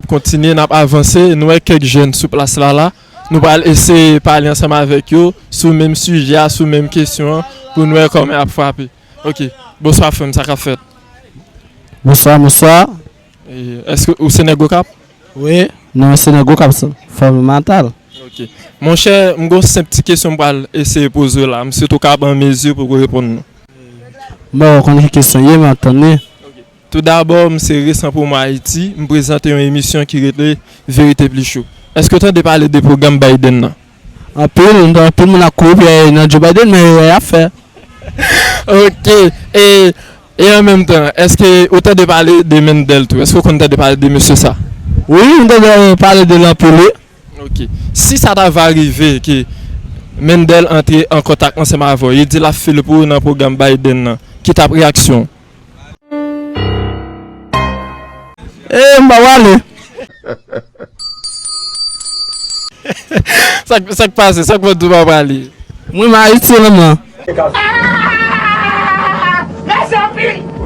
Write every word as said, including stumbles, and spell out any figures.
Kontinye, n ap avanse. Nou wè kèk jèn sou plas la la. Nou pral eseye pale ansanm avèk yo sou menm sijè a, sou menm kesyon an, pou n wè kòman y ap frape. Ok. Bonswa, frè m, sa k ap fèt? Bonswa, bonswa. E, èske ou se nèg Okap? Wi, non, se nèg Okap, sa. Fòm matal. Ok. Monchè, m gon senp ti kesyon m pral eseye poze w la. M swete w ka ap an mezi pou w reponn mwen. Bon, ou konn ki kesyon ye, m ap tann li. Toudabò, m se Resan Pwomo Ayiti, m prezante yon emisyon ki rele Verite Pli Cho. Èske w tande pale de pwogram Biden nan? Anpil, anpil moun ap kouri pou y al nan Joe Biden, men y ap fè. Ok, e, e an menm tan, èske ou tande pale de Mendel tou? Èske w konn tande pale de mesye sa? Wi, m tande pale de l anpil, wi. Ok. Si sa ta va rive ke Mendel antre an kontak ansanm avè w, li di l ap file pou ou nan pwogram Biden nan, ki t ap reyaksyon w? E, m pa prale. Sa k, sa k pase? Sa k fè w di w pa prale? Mwen, m Ayiti, non, mwen. Mèsi anpil.